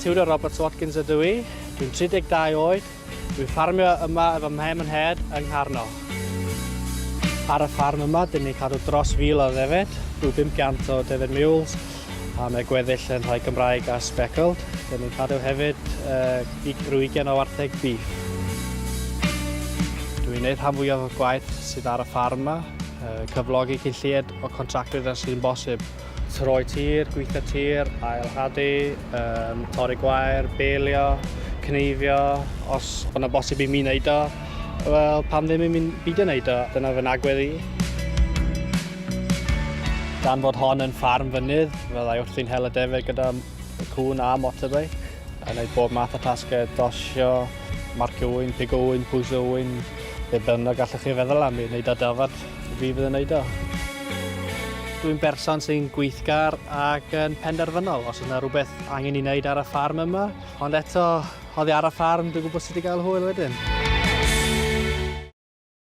Tudor Roberts Watkins ydw i. Dwi'n 32 oed. Dwi'n ffarmio yma efo mhem yn nhed yng Ngharno. Ar y ffarm yma, dyn ni'n cadw dros 1,000 o ddefed, rhyw 500 o defed mules, a mae gweddill yn rhai Gymraeg a speckled. Dyn ni'n cadw hefyd uh, rhyw 20 o wartheg beef. Dwi'n gwneud rhan fwyaf o'r gwaith sydd ar y ffarm yma, uh, cyflogi cyn lleied o contractwyr as sy'n bosib. Troi tir, gweithio tir, ail-hadu, um, torri gwair, belio, cneifio, os bod yna bosib i mi wneud o, wel, pam ddim i mi'n beidio wneud o? Dyna fy nagwedd i. Gan fod hon yn ffarm fynydd, fyddai wrthi'n hel y defaid gyda cŵn a motorbike, a wneud bob math o tasgau, dosio, marcio ŵyn, pigo ŵyn, pwyso ŵyn, be bynnag gallwch chi feddwl am i wneud â dafad, fi fydd yn wneud o. Dwi'n berson sy'n gweithgar ac yn penderfynol os yna rhywbeth angen i wneud ar y ffarm yma, ond eto, oddi ar y ffarm, dwi'n gwybod sut i gael hwyl wedyn.